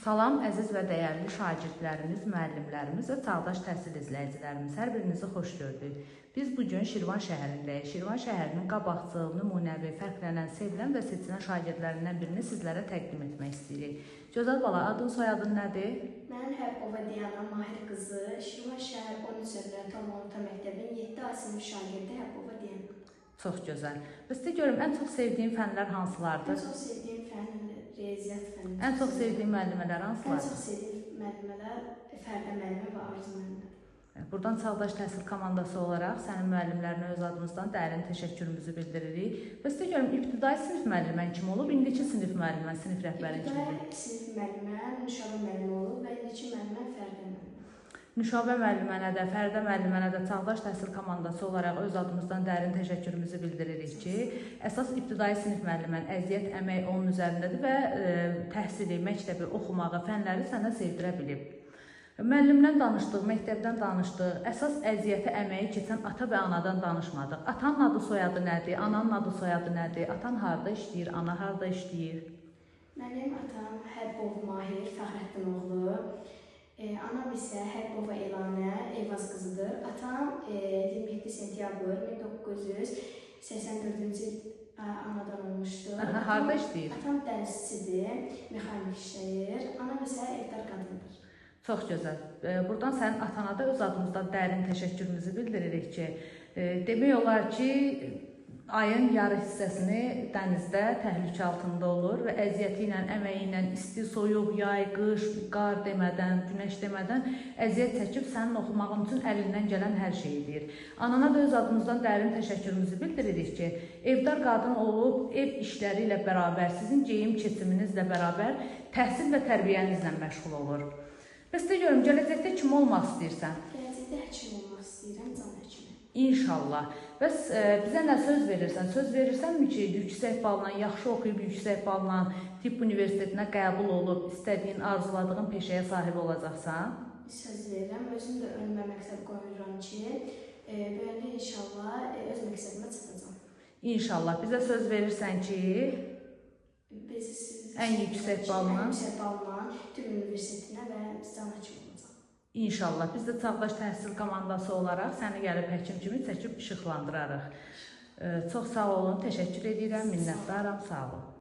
Salam əziz və dəyərli şagirdlərimiz, müəllimlərimiz və çağdaş təhsil izləyicilərimiz. Hər birinizi xoş gördük. Biz bu gün Şirvan şəhərindəyik. Şirvan şəhərinin qabaqcıl, nümunəvi, fərqlənən, sevilən və seçilən şagirdlərindən birini sizlərə təqdim etmək istəyirik. Gözəl bala, adın, soyadın nədir? Mən Həbova Diana Mahir qızı, Şirvan şəhər 13 nömrəli tam orta məktəbin 7A sinif şagirdi Həbova Diana. Çox gözəl. Və sizə görüm, ən çox sevdiyin fənlər hansılardır? Ən çox sevdiyim fənn riyaziyyat fənni. Ən çox sevdiyin müəllimələr hansılardır? Ən çox sevdiyim müəllimələr Fərdə müəllimə və Arzu müəllimə. Buradan Çağdaş Təhsil komandası olaraq sənin müəllimlərinə öz adımızdan dərin təşəkkürümüzü bildiririk. Və sizə görüm, ibtidai sinif müəllimən kim olub, indiki sinif müəllimən, sinif rəhbərin kim olub? İbtidai sinif müəlliməm Nüşabə müəllimə olub və indiki müəlliməm Fərdə müəllimə. Nüşabə müəllimənə də, Fərdə müəllimənə də Çağdaş Təhsil komandası olaraq öz adımızdan dərin təşəkkürümüzü bildiririk ki, əsas ibtidai sinif müəllimən əziyyət, əmək onun üzərindədir və təhsili, məktəbi, oxumağı, fənləri sənə sevdirə bilib. Müəllimdən danışdıq, məktəbdən danışdıq, əsas əziyyəti, əməyi keçən ata və anadan danışmadıq. Atanın adı, soyadı nədir, ananın adı, soyadı nədir, atan harda işləyir, ana harda işləyir? Mənim atam Həbbov Mahir Fəxrəddin oğlu. Anam isə Həbbova Elanə Eyvaz qızıdır. Atam 27 sentyabr 1984-cü il anadan olmuşdur. Aha, harda işləyir? Atam dənizçidir, mexanik işləyir. Anam isə evdar qadındır. Çox gözəl. Buradan sənin atana da öz adımızdan dərin təşəkkürümüzü bildiririk ki, demək olar ki, ayın yarı hissəsini dənizdə təhlükə altında olur və əziyyəti ilə, əməyi ilə, isti, soyuq, yay, qış, qar demədən, günəş demədən əziyyət çəkib sənin oxumağın üçün əlindən gələn hər şeyi edir. Anana da öz adımızdan dərin təşəkkürümüzü bildiririk ki, evdar qadın olub, ev işləri ilə bərabər, sizin geyim keçiminizlə bərabər təhsil və tərbiyənizlə məşğul olur. Bəs də görüm, gələcəkdə kim olmaq istəyirsən? Gələcəkdə həkim olmaq istəyirəm, can həkimi. İnşallah. Bəs bizə nə söz verirsən? Söz verirsənmi ki, yüksək balla, yaxşı oxuyub yüksək balla tibb universitetinə qəbul olub, istədiyin, arzuladığın peşəyə sahib olacaqsan? Söz verirəm. Özüm də önümə məqsəd qoyuram ki, böyüyəndə inşallah öz məqsədimə çatacağam. İnşallah. Bizə söz verirsən ki, ən yüksək balla, tibb universitetinə və can həkimi olacağam. İnşallah. Biz də Çağdaş Təhsil komandası olaraq səni gəlib həkim kimi çəkib işıqlandırarıq. Çox sağ olun, təşəkkür edirəm, minnətdaram, sağ olun.